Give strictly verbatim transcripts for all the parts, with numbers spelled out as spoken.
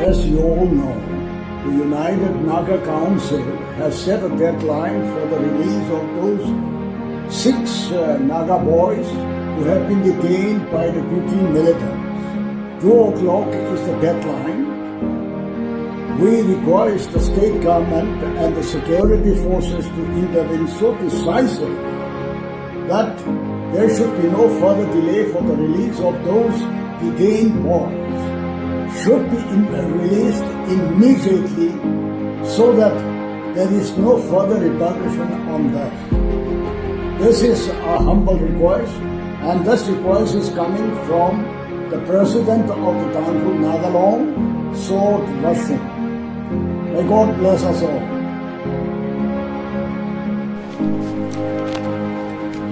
As you all know, the United Naga Council has set a deadline for the release of those six uh, Naga boys who have been detained by the Kuki militants. Two o'clock is the deadline. We request the state government and the security forces to intervene so decisively that there should be no further delay for the release of those detained boys. Should be in, released immediately so that there is no further repercussion on them. This is a humble request, and this request is coming from the president of the Tangkhul Naga Long, Sword Washing. May God bless us all.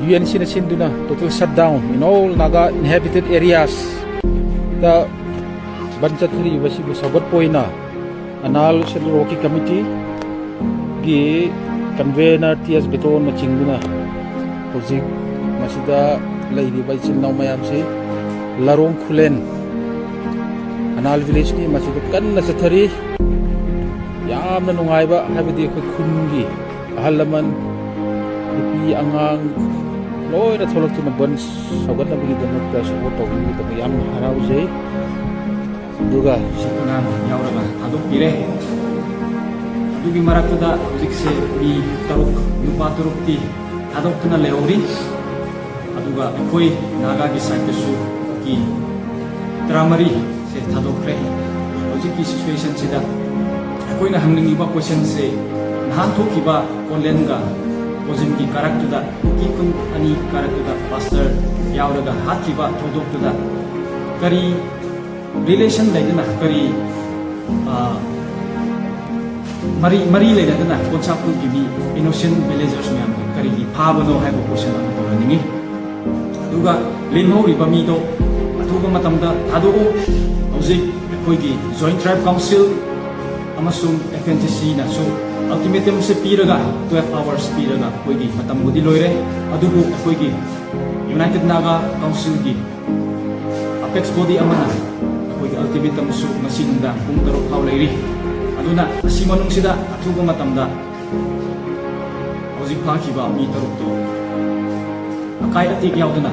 U N ꯁꯤꯅ ꯁꯤꯟꯗꯨꯅ total shutdown in all Naga inhabited areas ꯇ ꯕꯟ ꯆꯠꯊꯔꯤꯕꯁꯤꯕꯨ ꯁꯧꯒꯠꯄ ꯑꯣꯏꯅ Anal central working ꯀꯃꯤꯇꯤꯒꯤ convenor T S ꯕꯦꯇꯣꯟꯅꯆꯤꯡꯕꯅ ꯍꯧꯖꯤꯛ ꯃꯁꯤꯗ ꯂꯩꯔꯤꯕ ꯏꯆꯤꯜ ꯏꯅꯥꯎ ꯃꯌꯥꯝꯁꯤ ꯂꯥꯔꯣꯡ ꯈꯨꯂꯦꯟ ꯑꯅꯥꯜ ꯚꯤꯂꯦꯖꯀꯤ ꯃꯁꯤꯗ ꯀꯟꯅ ꯆꯠꯊꯔꯤ꯫ ꯌꯥꯝꯅ ꯅꯨꯡꯉꯥꯏꯕ, ꯍꯥꯏꯕꯗꯤ ꯑꯩꯈꯣꯏ ꯈꯨꯟꯒꯤ ꯑꯍꯜ ꯂꯃꯟ, ꯅꯨꯄꯤ ꯑꯉꯥꯡ ꯂꯣꯏꯅ ꯊꯣꯛꯂꯛꯇꯨꯅ ꯕꯟ ꯁꯧꯒꯠꯅꯕꯒꯤꯗꯃꯛꯇ ꯁꯄꯣꯔꯠ ꯇꯧꯕꯤꯕꯒꯤꯗꯃꯛ ꯌꯥꯝꯅ ꯍꯔꯥꯎꯖꯩ꯫ ꯑꯗꯨꯒ ꯑꯉꯥꯡ ꯌꯥꯎꯔꯒ ꯊꯥꯗꯣꯛꯄꯤꯔꯦ꯫ ꯑꯗꯨꯒꯤ ꯃꯔꯛꯇꯨꯗ ꯍꯧꯖꯤꯛꯁꯦ ꯃꯤ ꯇꯔꯨꯛ, ꯅꯨꯄꯥ ꯇꯔꯨꯛꯇꯤ ꯊꯥꯗꯣꯛꯇꯨꯅ ꯂꯩꯍꯧꯔꯤ꯫ ꯑꯗꯨꯒ ꯑꯩꯈꯣꯏ ꯅꯥꯒꯥꯒꯤ ꯁꯥꯏꯠꯇꯁꯨ ꯀꯨꯀꯤ ꯇꯔꯥꯃꯔꯤ ꯁꯦ ꯊꯥꯗꯣꯛꯈ꯭ꯔꯦ꯫ ꯍꯧꯖꯤꯛꯀꯤ ꯁꯤꯆꯨꯋꯦꯁꯟꯁꯤꯗ ꯑꯩꯈꯣꯏꯅ ꯍꯪꯅꯤꯡꯉꯤꯕ ꯀꯣꯏꯁꯟꯁꯦ, ꯅꯍꯥꯟ ꯊꯣꯛꯈꯤꯕ ꯀꯣꯟꯂꯦꯟꯒ ꯀꯣꯖꯤꯝꯒꯤ ꯀꯥꯔꯛꯇꯨꯗ, ꯀꯨꯀꯤ ꯈꯨꯟ ꯑꯅꯤ ꯀꯥꯔꯛꯇꯨꯗ ꯄꯥꯁꯇꯔ ꯌꯥꯎꯔꯒ ꯍꯥꯠꯈꯤꯕ ꯊꯧꯗꯣꯛꯇꯨꯗ ꯀꯔꯤ ꯔꯤꯂꯦꯁꯟ ꯂꯩꯗꯅ, ꯀꯔꯤ ꯃꯔꯤ ꯃꯔꯤ ꯂꯩꯅꯗꯅ ꯀꯣꯟꯁꯥꯛꯄꯨꯒꯤ ꯃꯤ ꯏꯅꯣꯁꯦꯟ ꯚꯤꯂꯦꯖꯔꯁ ꯃꯌꯥꯝꯗꯣ ꯀꯔꯤꯒꯤ ꯐꯥꯕꯅꯣ ꯍꯥꯏꯕ ꯀꯣꯏꯁꯟ ꯑꯃ ꯇꯧꯍꯟꯅꯤꯡꯉꯤ꯫ ꯑꯗꯨꯒ ꯂꯦꯝꯍꯧꯔꯤꯕ ꯃꯤꯗꯣ ꯑꯊꯨꯕ ꯃꯇꯝꯗ ꯊꯥꯗꯣꯛꯎ꯫ ꯍꯧꯖꯤꯛ ꯑꯩꯈꯣꯏꯒꯤ ꯖꯣꯏꯟ ꯇ꯭ꯔꯥꯏꯕ ꯀꯥꯎꯟꯁꯤꯜ ꯑꯃꯁꯨꯡ ꯑꯦꯐ ꯑꯦꯟ ꯖꯤ ꯁꯤꯅꯁꯨ ꯑꯜꯇꯤꯃꯦꯇꯝꯁꯦ ꯄꯤꯔꯒ ꯇ꯭ꯋꯦꯜꯐ ꯑꯋꯥꯔꯁ ꯄꯤꯔꯒ ꯑꯩꯈꯣꯏꯒꯤ ꯃꯇꯝꯕꯨꯗꯤ ꯂꯣꯏꯔꯦ꯫ ꯑꯗꯨꯕꯨ ꯑꯩꯈꯣꯏꯒꯤ ꯌꯨꯅꯥꯏꯇꯦꯗ ꯅꯥꯒꯥ ꯀꯥꯎꯟꯁꯤꯜꯒꯤ ꯑꯄꯦꯛꯁ ꯕꯣꯗꯤ ꯑꯃꯅ ꯑꯩꯈꯣꯏꯒꯤ ultimatum ꯁꯨ ꯉꯁꯤ ꯅꯨꯡꯗꯥꯡ ꯄꯨꯡ ꯇꯔꯨꯛ ꯐꯥꯎ ꯂꯩꯔꯤ꯫ ꯑꯗꯨꯅ ꯑꯁꯤ ꯃꯅꯨꯡꯁꯤꯗ ꯑꯊꯨꯕ ꯃꯇꯝꯗ ꯍꯧꯖꯤꯛ ꯐꯥꯈꯤꯕ ꯃꯤ ꯇꯔꯨꯛꯇꯣ ꯑꯀꯥꯏ ꯑꯇꯦꯛ ꯌꯥꯎꯗꯅ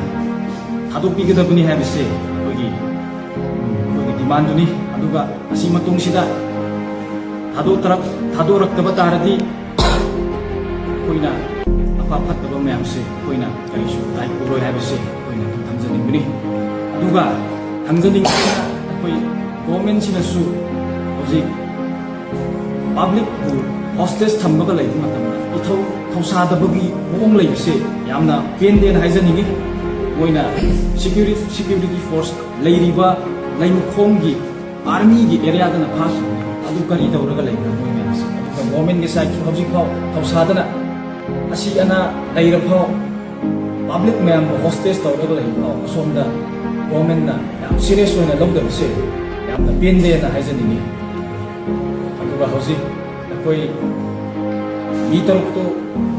ꯊꯥꯗꯣꯛꯄꯤꯒꯗꯕꯅꯤ ꯍꯥꯏꯕꯁꯦ ꯑꯩꯈꯣꯏꯒꯤ, ꯑꯩꯈꯣꯏꯒꯤ demand ꯗꯨꯅꯤ꯫ ꯑꯗꯨꯒ ꯑꯁꯤ ꯃꯇꯨꯡꯁꯤꯗ ꯊꯥꯗꯣꯛꯇꯔꯛ-, ꯊꯥꯗꯣꯔꯛꯇꯕ ꯇꯥꯔꯗꯤ ꯑꯩꯈꯣꯏꯅ ꯑꯐ ꯐꯠꯇꯕ ꯃꯌꯥꯝꯁꯦ ꯑꯩꯈꯣꯏꯅ ꯀꯔꯤꯁꯨ ꯗꯥꯏ ꯄꯨꯔꯣꯏ ꯍꯥꯏꯕꯁꯦ ꯑꯩꯈꯣꯏꯅ ꯊꯝꯖꯅꯤꯡꯕꯅꯤ꯫ ꯑꯗꯨꯒ ꯍꯪꯖꯅꯤꯡꯕꯅ ꯑꯩꯈꯣꯏ government ꯁꯤꯅꯁꯨ ꯍꯧꯖꯤꯛ public ꯄꯨ hostage ꯊꯝꯕꯒ ꯂꯩꯕ ꯃꯇꯝꯗ ꯏꯊꯧ ꯊꯧꯁꯥꯗꯕꯒꯤ ꯃꯑꯣꯡ ꯂꯩꯕꯁꯦ ꯌꯥꯝꯅ ꯄꯦꯟꯗꯦꯅ ꯍꯥꯏꯖꯅꯤꯡꯉꯤ꯫ ꯃꯣꯏꯅ security, security force ꯂꯩꯔꯤꯕ ꯂꯩꯃꯈꯣꯡꯒꯤ army ꯒꯤ area ꯗꯅ ꯐꯥꯈꯤꯕꯅꯤ꯫ ꯑꯗꯨ ꯀꯔꯤ ꯇꯧꯔꯒ ꯂꯩꯕꯅꯣ ꯃꯣꯏ ꯃꯌꯥꯝꯁꯦ? ꯑꯗꯨꯒ government ꯀꯤ side ꯁꯨ ꯍꯧꯖꯤꯛꯐꯥꯎ ꯊꯧꯁꯥꯗꯅ ꯑꯁꯤ ꯑꯅꯥ ꯂꯩꯔꯐꯥꯎ public ꯃꯌꯥꯝꯕꯨ hostage ꯇꯧꯔꯒ ꯂꯩꯔꯐꯥꯎ ꯑꯁꯣꯝꯗ government ꯅ ꯌꯥꯝ serious ꯑꯣꯏꯅ ꯂꯧꯗꯕꯁꯦ ꯌꯥꯝꯅ ꯄꯦꯟꯗꯦꯅ ꯍꯥꯏꯖꯅꯤꯡꯉꯤ꯫ ꯑꯗꯨꯒ ꯍꯧꯖꯤꯛ ꯑꯩꯈꯣꯏ ꯃꯤ ꯇꯔꯨꯛꯇꯨ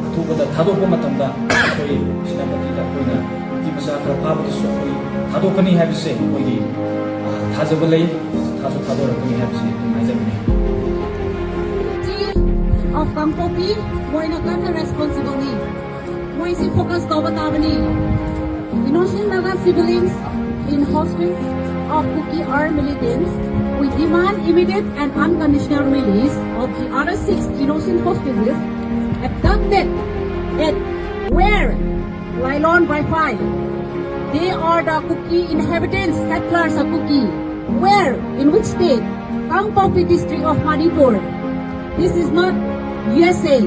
ꯑꯊꯨꯕꯗ ꯊꯥꯗꯣꯛꯄ ꯃꯇꯝꯗ ꯑꯩꯈꯣꯏ ꯁꯦꯅꯥꯄꯇꯤꯗ ꯑꯩꯈꯣꯏꯅ ꯅꯨꯄꯤ ꯃꯆꯥ ꯈꯔ ꯐꯥꯕꯗꯨꯁꯨ ꯑꯩꯈꯣꯏ ꯊꯥꯗꯣꯛꯀꯅꯤ ꯍꯥꯏꯕꯁꯦ ꯑꯩꯈꯣꯏꯒꯤ, ꯑ, ꯊꯥꯖꯕ ꯂꯩ꯫ ꯊꯥꯁꯨ ꯊꯥꯗꯣꯔꯛꯀꯅꯤ ꯍꯥꯏꯕꯁꯤ ꯑꯗꯨꯝ ꯍꯥꯏꯖꯕꯅꯤ꯫ Of Kangpokpi, ꯃꯣꯏꯅ ꯀꯟꯅ responsible ꯅꯤ꯫ ꯃꯣꯏꯁꯤ focus ꯇꯧꯕ ꯇꯥꯕꯅꯤ꯫ Innocent Naga civilians in hospital of Kuki armed militants, we demand immediate and unconditional release of the other six innocent hostages abducted at where? Lailon Wi-Fi. They are the Kuki inhabitants, settlers of Kuki. Where? In which state? Kangpokpi district of Manipur. This is not U S A,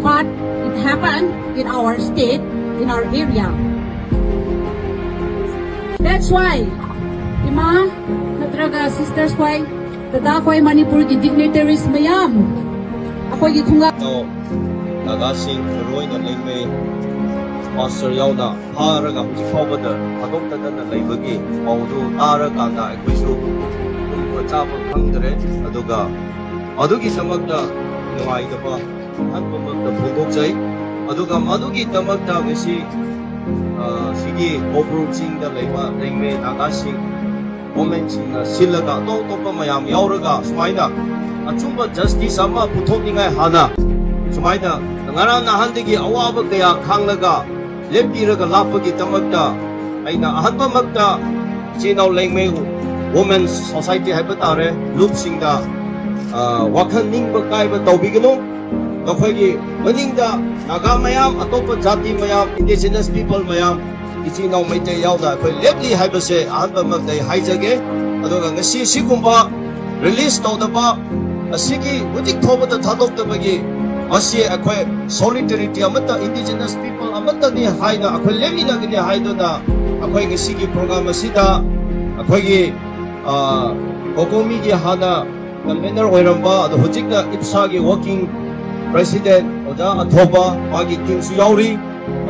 but it happened in our state, in our area. That's why, ꯏꯃꯥ ꯅꯠꯇ꯭ꯔꯒ sisters ꯈꯣꯏ, ꯗꯗꯥ ꯈꯣꯏ, ꯃꯅꯤꯄꯨꯔꯒꯤ dignitaries ꯃꯌꯥꯝ, ꯑꯩꯈꯣꯏꯒꯤ ꯈꯨꯡꯒꯪ ꯅꯥꯒꯥꯁꯤꯡ, ꯃꯔꯨꯑꯣꯏꯅ ꯂꯩꯃꯩ pastor ꯌꯥꯎꯅ ꯐꯥꯔꯒ ꯍꯧꯖꯤꯛ ꯐꯥꯎꯕꯗ ꯊꯥꯗꯣꯛꯇꯗꯅ ꯂꯩꯕꯒꯤ ꯄꯥꯎꯗꯨ ꯇꯥꯔꯀꯥꯟꯗ ꯑꯩꯈꯣꯏꯁꯨ ꯇꯨꯝꯕ ꯆꯥꯕ ꯈꯪꯗ꯭ꯔꯦ꯫ ꯑꯗꯨꯒ ꯑꯗꯨꯒꯤꯗꯃꯛꯇ ꯅꯨꯡꯉꯥꯏꯇꯕ ꯑꯍꯥꯟꯕꯃꯛꯇ ꯐꯣꯡꯗꯣꯛꯆꯩ꯫ ꯑꯗꯨꯒ ꯃꯗꯨꯒꯤꯗꯃꯛꯇ ꯉꯁꯤ, ꯑ, ꯁꯤꯒꯤ ꯀꯧꯕ꯭ꯔꯨ ꯆꯤꯡꯗ ꯂꯩꯕ ꯂꯩꯃꯩ ꯅꯥꯒꯥꯁꯤꯡ ꯒꯣꯔꯃꯦꯟꯁꯤꯡꯅ ꯁꯤꯜꯂꯒ ꯑꯇꯣꯞ ꯑꯇꯣꯞꯄ ꯃꯌꯥꯝ ꯌꯥꯎꯔꯒ ꯁꯨꯃꯥꯏꯅ ꯑꯆꯨꯝꯕ ꯖꯁꯇꯤꯁ ꯑꯃ ꯄꯨꯊꯣꯛꯅꯤꯡꯉꯥꯏ ꯍꯥꯟꯅ ꯁꯨꯃꯥꯏꯅ ꯉꯔꯥꯡ ꯅꯍꯥꯟꯗꯒꯤ ꯑꯋꯥꯕ ꯀꯌꯥ ꯈꯥꯡꯂꯒ ꯂꯦꯞꯄꯤꯔꯒ ꯂꯥꯛꯄꯒꯤꯗꯃꯛꯇ ꯑꯩꯅ ꯑꯍꯥꯟꯕꯃꯛꯇ ꯏꯆꯤꯟ ꯏꯅꯥꯎ ꯂꯦꯡꯃꯩ ꯋꯨꯃꯦꯟ ꯁꯣꯁꯥꯏꯇꯤ ꯍꯥꯏꯕ ꯇꯥꯔꯦ, ꯂꯨꯞꯁꯤꯡꯗ, ꯑ, ꯋꯥꯈꯜ ꯅꯤꯡꯕ ꯀꯥꯏꯕ ꯇꯧꯕꯤꯒꯅꯨ꯫ ꯅꯈꯣꯏꯒꯤ ꯃꯅꯤꯡꯗ ꯅꯥꯒꯥ ꯃꯌꯥꯝ, ꯑꯇꯣꯞꯄ ꯖꯥꯇꯤ ꯃꯌꯥꯝ, indigenous people ꯃꯌꯥꯝ, ꯏꯆꯤꯟ ꯏꯅꯥꯎ ꯃꯩꯇꯩ ꯌꯥꯎꯅ ꯑꯩꯈꯣꯏ ꯂꯦꯞꯂꯤ ꯍꯥꯏꯕꯁꯦ ꯑꯍꯥꯟꯕꯃꯛꯇ ꯑꯩ ꯍꯥꯏꯖꯒꯦ꯫ ꯑꯗꯨꯒ ꯉꯁꯤ ꯁꯤꯒꯨꯝꯕ ꯔꯤꯂꯤꯁ ꯇꯧꯗꯕ, ꯑꯁꯤꯒꯤ ꯍꯧꯖꯤꯛ ꯐꯥꯎꯕꯗ ꯊꯥꯗꯣꯛꯇꯕꯒꯤ, ꯃꯁꯤ ꯑꯩꯈꯣꯏ ꯁꯣꯂꯤꯗꯔꯤꯇꯤ ꯑꯃꯠꯇ, indigenous people ꯑꯃꯠꯇꯅꯤ ꯍꯥꯏꯅ ꯑꯩꯈꯣꯏ ꯂꯦꯞꯃꯤꯟꯅꯒꯅꯤ ꯍꯥꯏꯗꯨꯅ ꯑꯩꯈꯣꯏ ꯉꯁꯤꯒꯤ ꯄ꯭ꯔꯣꯒ꯭ꯔꯥꯝ ꯑꯁꯤꯗ ꯑꯩꯈꯣꯏꯒꯤ, ꯑ, ꯀꯣꯀꯣꯃꯤꯒꯤ ꯍꯥꯟꯅ ꯀꯟꯚꯦꯅꯔ ꯑꯣꯏꯔꯝꯕ, ꯑꯗꯣ ꯍꯧꯖꯤꯛꯅ ꯏꯞꯁꯥꯒꯤ ꯋꯥꯔꯀꯤꯡ ꯄ꯭ꯔꯦꯁꯤꯗꯦꯟ ꯑꯣꯖꯥ ꯑꯊꯣꯕ, ꯃꯥꯒꯤ ꯇꯤꯝꯁꯨ ꯌꯥꯎꯔꯤ,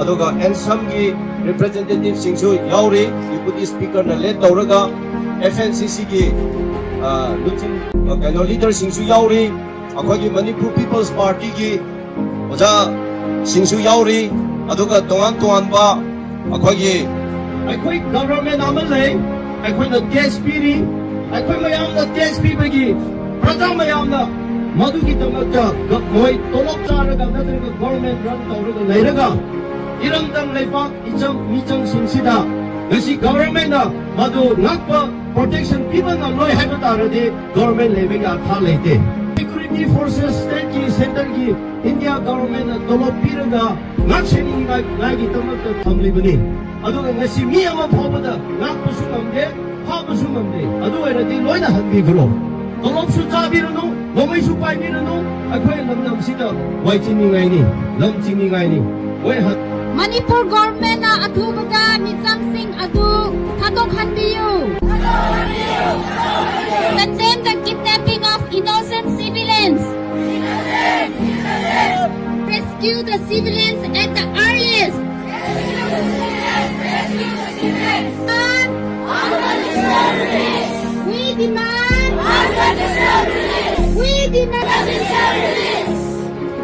ꯑꯗꯨꯒ ꯑꯦꯟꯁꯝꯒꯤ ꯔꯤꯄ꯭ꯔꯖꯦꯟꯇꯦꯇꯤꯚꯁꯤꯡꯁꯨ ꯌꯥꯎꯔꯤ, ꯗꯤꯄꯨꯇꯤ ꯁ꯭ꯄꯤꯀꯔꯅ ꯂꯦꯗ ꯇꯧꯔꯒ, ꯑꯦꯐ ꯑꯦꯟ ꯁꯤ ꯁꯤꯒꯤ, ꯑ, ꯂꯨꯆꯤꯡ, ꯑ, ꯀꯩꯅꯣ, ꯂꯤꯗꯔꯁꯤꯡꯁꯨ ꯌꯥꯎꯔꯤ, ꯑꯩꯈꯣꯏꯒꯤ ꯃꯅꯤꯄꯨꯔ ꯄꯤꯄꯜꯁ ꯄꯥꯔꯇꯤꯒꯤ ꯑꯣꯖꯥꯁꯤꯡꯁꯨ ꯌꯥꯎꯔꯤ, ꯑꯗꯨꯒ ꯇꯣꯉꯥꯟ ꯇꯣꯉꯥꯟꯕ ꯑꯩꯈꯣꯏꯒꯤ, ꯑꯩꯈꯣꯏ ꯒꯚꯔꯟꯃꯦꯟ ꯑꯃ ꯂꯩ, ꯑꯩꯈꯣꯏꯅ ꯇꯦꯛꯁ ꯄꯤꯔꯤ, ꯑꯩꯈꯣꯏ ꯃꯌꯥꯝꯅ ꯇꯦꯛꯁ ꯄꯤꯕꯒꯤ ꯄ꯭ꯔꯖꯥ ꯃꯌꯥꯝꯅ ꯃꯗꯨꯒꯤꯗꯃꯛꯇ ꯒ-, ꯃꯣꯏ ꯇꯣꯂꯣꯞ ꯆꯥꯔꯒ ꯅꯠꯇ꯭ꯔꯒ ꯒꯚꯔꯟꯃꯦꯟ ꯔꯟ ꯇꯧꯔꯒ ꯂꯩꯔꯒ ꯏꯔꯝꯗꯝ ꯂꯩꯕꯥꯛ ꯏꯆꯝ ꯃꯤꯆꯝꯁꯤꯡꯁꯤꯗ ꯉꯁꯤ ꯒꯚꯔꯟꯃꯦꯟꯅ ꯃꯗꯨ ꯉꯥꯛꯄ, ꯄ꯭ꯔꯣꯇꯦꯛꯁꯟ ꯄꯤꯕ ꯉꯝꯂꯣꯏ ꯍꯥꯏꯕ ꯇꯥꯔꯗꯤ ꯒꯚꯔꯟꯃꯦꯟ ꯂꯩꯕꯒꯤ ꯑꯔꯊ ꯂꯩꯇꯦ꯫ ꯁꯦꯀ꯭ꯌꯨꯔꯤꯇꯤ ꯐꯣꯔꯁꯦꯁ ꯁ꯭ꯇꯦꯠꯀꯤ, ꯁꯦꯟꯇꯔꯒꯤ ꯏꯟꯗꯤꯌꯥ ꯒꯚꯔꯟꯃꯦꯟꯅ ꯇꯣꯂꯣꯞ ꯄꯤꯔꯒ ꯉꯥꯛꯁꯦꯟꯅꯤꯡꯉꯥꯏꯒꯤꯗꯃꯛꯇ ꯊꯝꯂꯤꯕꯅꯤ꯫ ꯑꯗꯨꯒ ꯉꯁꯤ ꯃꯤ ꯑꯃ ꯐꯥꯎꯕꯗ ꯉꯥꯛꯄꯁꯨ ꯉꯝꯗꯦ, ꯐꯥꯕꯁꯨ ꯉꯝꯗꯦ꯫ ꯑꯗꯨ ꯑꯣꯏꯔꯗꯤ ꯂꯣꯏꯅ ꯍꯟꯕꯤꯈ꯭ꯔꯣ꯫ ꯇꯣꯂꯣꯞꯁꯨ ꯆꯥꯕꯤꯔꯅꯨ, ꯅꯣꯡꯃꯩꯁꯨ ꯄꯥꯏꯕꯤꯔꯅꯨ꯫ ꯑꯩꯈꯣꯏ ꯂꯝꯗꯝꯁꯤꯗ ꯋꯥꯏ ꯆꯤꯅꯤꯡꯉꯥꯏꯅꯤ, ꯂꯝ ꯆꯤꯅꯤꯡꯉꯥꯏꯅꯤ꯫ ꯍꯣꯏ, ꯍꯟ- ꯃꯅꯤꯄꯨꯔ ꯒꯣꯔꯃꯦꯟꯅ ꯑꯊꯨꯕꯗ ꯃꯤꯆꯝꯁꯤꯡ ꯑꯗꯨ ꯊꯥꯗꯣꯛꯍꯟꯕꯤꯌꯨ꯫ Condemn the kidnapping of innocent civilians. Rescue the civilians at the earliest. We demand. We demand.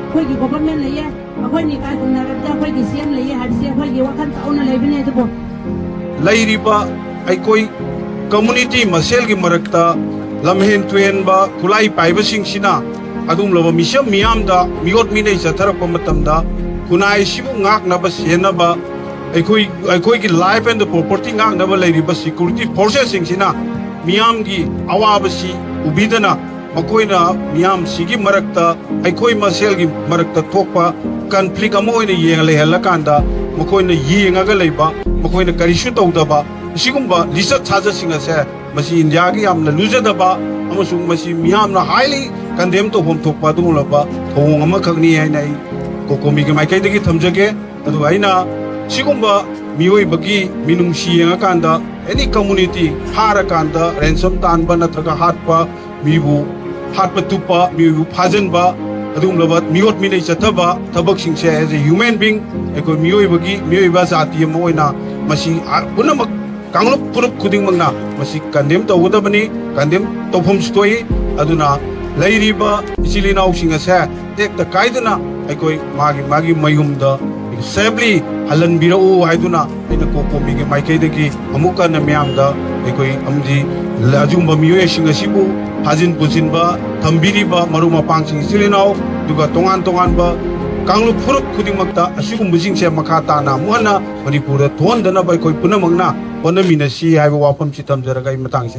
ꯑꯩꯈꯣꯏꯒꯤ ꯒꯣꯚꯔꯟꯃꯦꯟ ꯂꯩꯌꯦ, ꯑꯩꯈꯣꯏꯅ ꯏꯀꯥꯏ ꯈꯨꯝꯅꯔꯕꯗ ꯑꯩꯈꯣꯏꯒꯤ ꯁꯤ ꯑꯦꯝ ꯂꯩꯌꯦ ꯍꯥꯏꯕꯁꯦ ꯑꯩꯈꯣꯏꯒꯤ ꯋꯥꯈꯜ ꯆꯥꯎꯅ ꯂꯩꯕꯅꯦ꯫ ꯑꯗꯨꯕꯨ ꯂꯩꯔꯤꯕ ꯑꯩꯈꯣꯏ ꯀꯝꯃꯨꯅꯤꯇꯤ ꯃꯁꯦꯜꯒꯤ ꯃꯔꯛꯇ ꯂꯝꯍꯦꯟ ꯇꯨꯍꯦꯟꯕ ꯈꯨꯠꯂꯥꯏ ꯄꯥꯏꯕꯁꯤꯡꯁꯤꯅ ꯑꯗꯨꯒꯨꯝꯂꯕ ꯃꯤꯁꯝ ꯃꯤꯌꯥꯝꯗ ꯃꯤꯑꯣꯠ ꯃꯤꯅꯩ ꯆꯠꯊꯔꯛꯄ ꯃꯇꯝꯗ ꯈꯨꯟꯅꯥꯏ ꯑꯁꯤꯕꯨ ꯉꯥꯛꯅꯕ ꯁꯦꯟꯅꯕ ꯑꯩꯈꯣꯏ ꯑꯩꯈꯣꯏꯒꯤ life and property ꯉꯥꯛꯅꯕ ꯂꯩꯔꯤꯕ security forcesꯁꯤꯡꯁꯤꯅ ꯃꯤꯌꯥꯝꯒꯤ ꯑꯋꯥꯕꯁꯤ ꯎꯕꯤꯗꯅ ꯃꯈꯣꯏꯅ ꯃꯤꯌꯥꯝꯁꯤꯒꯤ ꯃꯔꯛꯇ ꯑꯩꯈꯣꯏ ꯃꯁꯦꯜꯒꯤ ꯃꯔꯛꯇ ꯊꯣꯛꯄ conflict ꯑꯃ ꯑꯣꯏꯅ ꯌꯦꯡꯉ ꯂꯩꯍꯜꯂꯀꯥꯟꯗ ꯃꯈꯣꯏꯅ ꯌꯦꯡꯉꯒ ꯂꯩꯕ, ꯃꯈꯣꯏꯅ ꯀꯔꯤꯁꯨ ꯇꯧꯗꯕ, ꯑꯁꯤꯒꯨꯝꯕ ꯂꯤꯆꯠ ꯁꯥꯖꯠꯁꯤꯡ ꯑꯁꯦ ꯃꯁꯤ ꯏꯟꯗꯤꯌꯥꯒꯤ ꯌꯥꯝꯅ ꯂꯨꯖꯗꯕ ꯑꯃꯁꯨꯡ ꯃꯁꯤ ꯃꯤꯌꯥꯝꯅ highly condemn ꯇꯧꯐꯝ ꯊꯣꯛꯄ ꯑꯗꯨꯒꯨꯝꯂꯕ ꯊꯧꯑꯣꯡ ꯑꯃꯈꯛꯅꯤ ꯍꯥꯏꯅ ꯑꯩ ꯀꯣꯀꯣꯃꯤꯒꯤ ꯃꯥꯏꯀꯩꯗꯒꯤ ꯊꯝꯖꯒꯦ꯫ ꯑꯗꯨꯒ ꯑꯩꯅ ꯁꯤꯒꯨꯝꯕ ꯃꯤꯑꯣꯏꯕꯒꯤ ꯃꯤꯅꯨꯡꯁꯤ ꯌꯦꯡꯉꯀꯥꯟꯗ any community ꯐꯥꯔꯀꯥꯟꯗ ransom ꯇꯥꯟꯕ ꯅꯠꯇ꯭ꯔꯒ ꯍꯥꯠꯄ, ꯃꯤꯕꯨ ꯍꯥꯠꯄ ꯇꯨꯞꯄ, ꯃꯤꯑꯣꯏꯕꯨ ꯐꯥꯖꯤꯟꯕ, ꯑꯗꯨꯒꯨꯝꯂꯕ ꯃꯤꯑꯣꯠ ꯃꯤꯅꯩ ꯆꯠꯊꯕ ꯊꯕꯛꯁꯤꯡꯁꯦ as a human being ꯑꯩꯈꯣꯏ ꯃꯤꯑꯣꯏꯕꯒꯤ, ꯃꯤꯑꯣꯏꯕ ꯖꯥꯇꯤ ꯑꯃ ꯑꯣꯏꯅ ꯃꯁꯤ ꯄꯨꯝꯅꯃꯛ ꯀꯥꯡꯂꯨꯞ ꯐꯨꯔꯨꯞ ꯈꯨꯗꯤꯡꯃꯛꯅ ꯃꯁꯤ condemn ꯇꯧꯒꯗꯕꯅꯤ꯫ Condemn ꯇꯧꯐꯝꯁꯨ ꯊꯣꯛꯏ꯫ ꯑꯗꯨꯅ ꯂꯩꯔꯤꯕ ꯏꯆꯤꯜ ꯏꯅꯥꯎꯁꯤꯡ ꯑꯁꯦ ꯇꯦꯛꯇ ꯀꯥꯏꯗꯅ ꯑꯩꯈꯣꯏ ꯃꯥꯒꯤ ꯃꯥꯒꯤ ꯃꯌꯨꯝꯗ safely ꯍꯜꯍꯟꯕꯤꯔꯛꯎ ꯍꯥꯏꯗꯨꯅ ꯑꯩꯅ ꯀꯣꯀꯣꯃꯤꯒꯤ ꯃꯥꯏꯀꯩꯗꯒꯤ ꯑꯃꯨꯛ ꯍꯟꯅ ꯃꯌꯥꯝꯗ ꯑꯩꯈꯣꯏ ꯑꯃꯗꯤ ꯑꯗꯨꯒꯨꯝꯕ ꯃꯤꯑꯣꯏꯁꯤꯡ ꯑꯁꯤꯕꯨ ꯐꯥꯖꯤꯟ ꯄꯨꯁꯤꯟꯕ ꯊꯝꯕꯤꯔꯤꯕ ꯃꯔꯨꯞ ꯃꯄꯥꯡꯁꯤꯡ ꯏꯆꯤꯜ ꯏꯅꯥꯎ ꯑꯗꯨꯒ ꯇꯣꯉꯥꯟ ꯇꯣꯉꯥꯟꯕ ꯀꯥꯡꯂꯨꯞ ꯐꯨꯔꯨꯞ ꯈꯨꯗꯤꯡꯃꯛꯇ ꯑꯁꯤꯒꯨꯝꯕꯁꯤꯡꯁꯦ ꯃꯈꯥ ꯇꯥꯅ ꯑꯃꯨꯛ ꯍꯟꯅ ꯃꯅꯤꯄꯨꯔꯗ ꯊꯣꯛꯍꯟꯗꯅꯕ ꯑꯩꯈꯣꯏ ꯄꯨꯝꯅꯃꯛꯅ ꯍꯣꯠꯅꯃꯤꯟꯅꯁꯤ ꯍꯥꯏꯕ ꯋꯥꯐꯝꯁꯤ ꯊꯝꯖꯔꯒ ꯑꯩ ꯃꯇꯥꯡꯁꯤꯗ